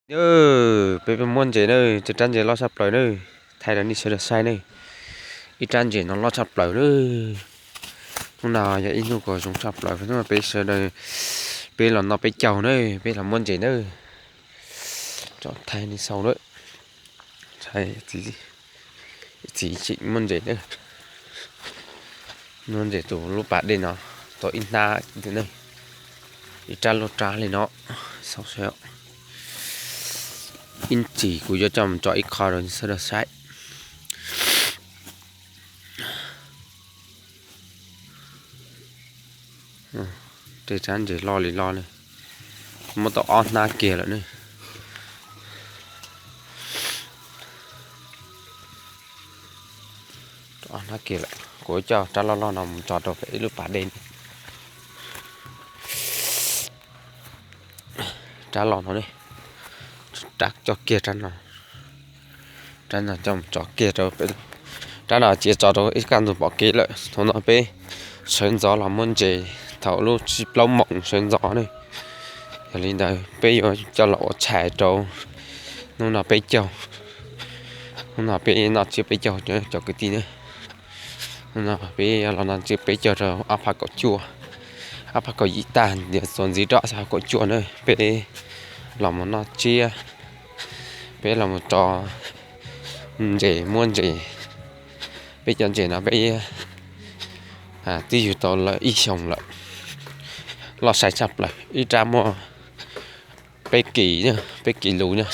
Peb, peb muab ntses na, tej rab ntses loj tshaj plaws na, thaij rau nej sawv daws saib na. Ib rab ntses no loj tshaj plaws na. Hnub no yog ib hnub uas zoo tshaj plaws, hnub no peb sawv daws, peb los noj peb caug na, peb los muab ntses na. Tso thaij nej saib na. Txiv tseem muab ntses na. Muab ntses tus lub pas dej no, tau ib hnab, ib rab loj rab li no. Xauj saib, ib ntsis kuv yuav coj mus tso ib qho rau sawv daws saib. Tej rab ntses loj li loj ne, muab tau ob hnab kiag lawm ne. Ob hnab kiag lawm, kuv coj rab loj loj no mus tso rau pem ib lub pas dej ne. Rab los no ne, rab coj kiag rab no, rab no coj mus tso kiag rau, rab no cia tso rau ib kaj ntug pom kev lawm. Thaum no peb sawv ntxov los muab ntses thaum lub tsib plaub moos sawv ntxov ne. Yog li ntawd peb yuav coj los ua tshais rau hnub no peb caug. Hnub no peb noj tsiab peb caug cov kwv tij ne. Hnub no peb los noj tsiab peb caug rau ob phav kaum cuaj, ob phav kaum yim tag, txuas ntxiv rau ob phav kaum cuaj na, peb los mus noj tsiab, peb los mus tso ntses muab ntses. Peb cov ntses no peb twb yug tau lawm ib xyoos lawm, loj sai tshaj plaws, ib rab muaj peb kis, peb kis lus na.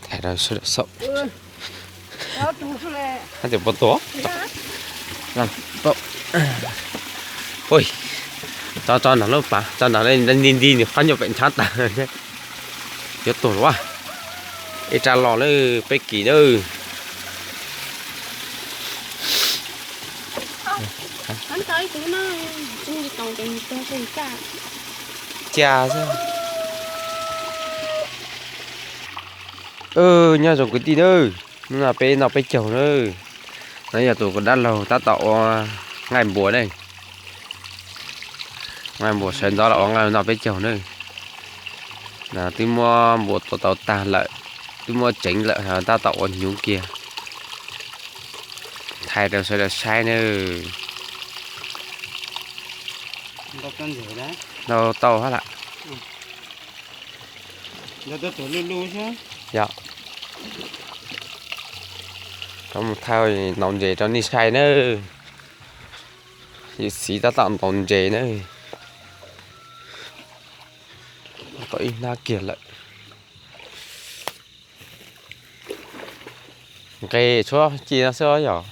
Thaij rau sawv daws saib. Hab tias puas tuag. Ui, tso tso nram lub pas, tso nram nti nti nws qhov nyuag pem ntshav tag. Yuav tuag luaj. Ib rab los lawm peb kis na. Cia xwb. Nyob zoo kwv tij na, hnub no peb noj peb caug na. No yog tus dab laug tab tom ua nqaij npua ne. Nqaij npua sawv ntxov los ua nqaij noj peb caug na. Twb muab npua tua tau tag lawm, twb muab tseev lawm, tab tom ua hnyuv kiag. Thaij rau sawv daws saib nawb. Ntau tau hab lam. Yog, rov mus thaij ntaus ntses rau nej saib nawb. Yawm txiv tab tom ntaus ntses nawb. Tau ib hnab kiag lawm. Nqes tshuab ci no xwb yog.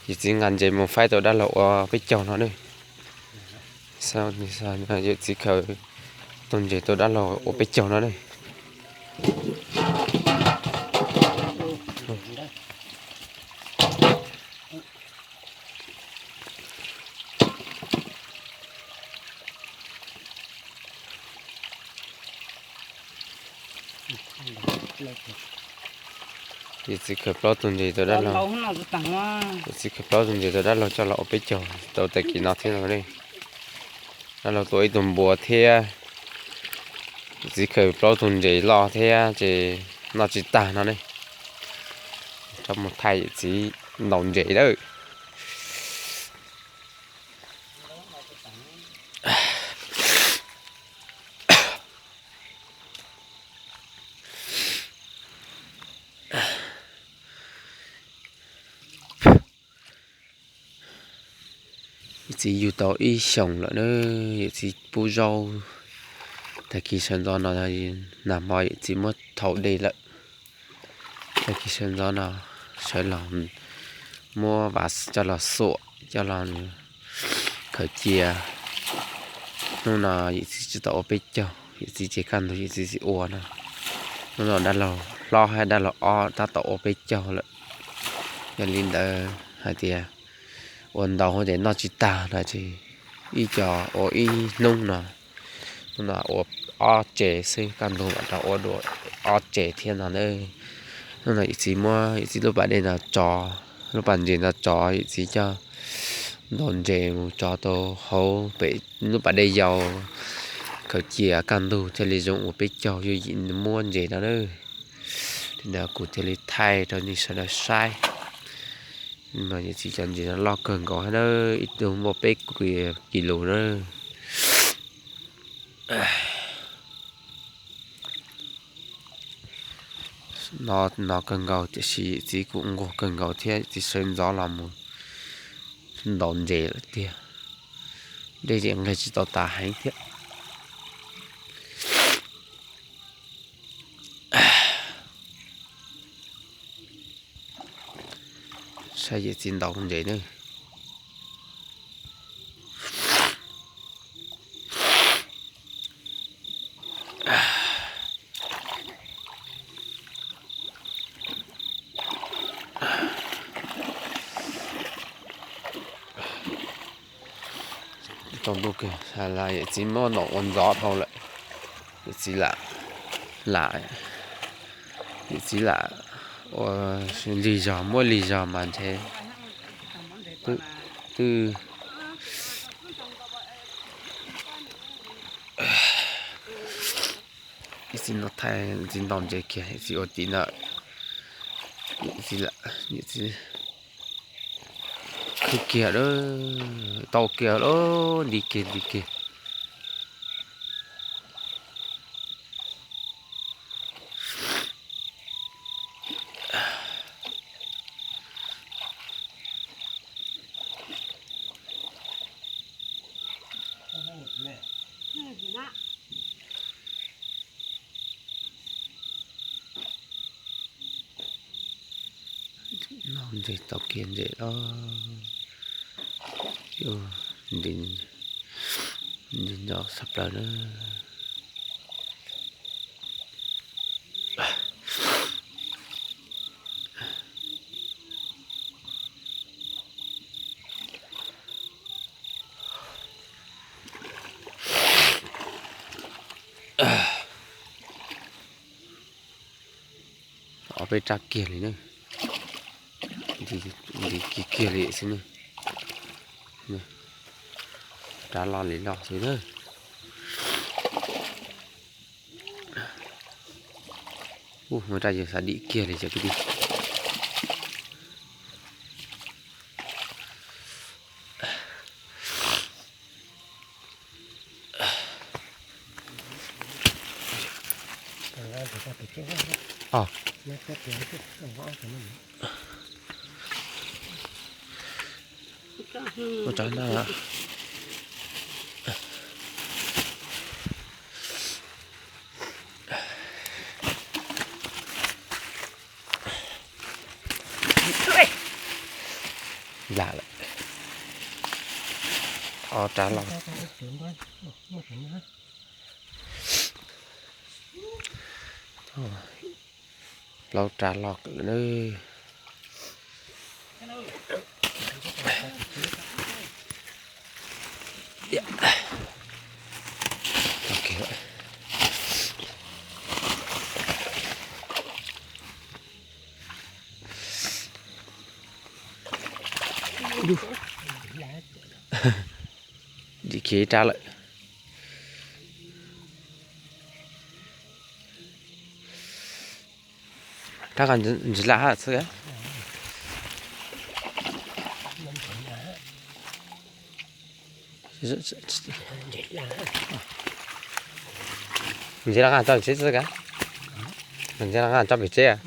Yawm txiv nqa ntses mus faib tau dab laug ua peb caug no ne. Yawm txiv khaws tau ntses tau dab laug ua peb caug no ne. Yawm txiv khaws plaub tug ntses tau dab laug, yawm txiv khaws plaub tug ntses tau dab laug coj los ua peb caug, tau tag kis no thiab no ne. Dab laug tua ib tug npua thiab, yawm txiv khaws plaub tug ntses loj thiab ces noj tsis tag no ne. Rov mus thaij yawm txiv ntaus ntses lawm. Yawm txiv yug tau ib xyoos lawm na, yawm txiv pub zaub. Tag kis sawv ntxov no nag hmo yawm txiv muab thau dej lawm. Tag kis sawv ntxov no sawv los muab vas coj los xuam, coj los khaws cia. Hnub no yawm txiv tsis tau ua peb caug, yawm txiv ces kaj ntug yawm txiv tsis ua no. Hnub no dab laug hlob thiab dab laug ob tab tom ua peb caug lawm. Yog li ntawd hais tias Ua ntau ces noj tsis tag no ces ib co ua ib hnub no, hnub no ua ob tsev xwb, kaj ntug mam rov ua dua ob tsev thiab no na. Hnub no yawm txiv muab yawm txiv lub pas dej no tso, lub pas ntses no tso, yawm txiv coj ntaus ntses mus tso rau hauv pem lub pas dej yau, khaws cia kaj ntug thiaj li zoo ua peb caug yooj yim muab ntses no na. Li ntawd kuv thiaj li thaij rau nej sawv daws saib. Mas yawm txiv cov ntses no loj kawg nkaus na, ib tug muaj peb kis lus na. No no kawg nkaus tiam sis yawm txiv kuj nquag kawg nkaus thiab, yawm txiv sawv ntxov los mus ntaus ntses lawm tiag. Dej ces nqeg tsis tau tas heev thiab. Saib yawm txiv ntaus ntses na. Tsaus ntuj kawg, yawm txiv muab ntaus ua ntxov dhau lawm. Yawm txiv lam, lam, yawm txiv lam ua lig zog muab lig zog mas ntshe twb, ib txiv no thaij txiv ntaus ntses kiag, yawm txiv ua tim no, yawm txiv, yawm txiv khwb kiag, tau kiag lawm, nti kiag nti kiag. Noj ntses tau kiag ntses os. Nti, nti nco sab plaws na. Ob peb rab kiag li na. Nti kiag kiag li xwb na. Rab loj li loj xwb na. Ub, muaj rab yawg xav dim kiag li cov kwv tij. Ua rab na. Lam lawm. Ob rab loj. Plaub rab loj kawg lawm. Dim kiag ib rab lawm. Rab nqaij ntsis laj hab xwb. Ntsis laj nqaij tso pem tsev xwb kav. Ntsis laj nqaij tso pem tsev.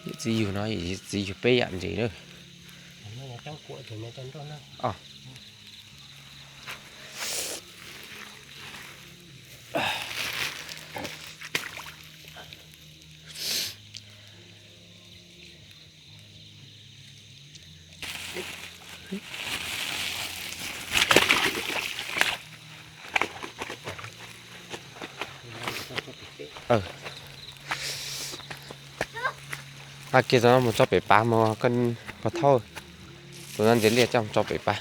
Yawm txiv yug no, yawm txiv yug peb yam ntses na. Nqa kiag tus no mus tso pem pas mog koj, koj thaub. Tus no ntxias liaj coj mus tso pem pas.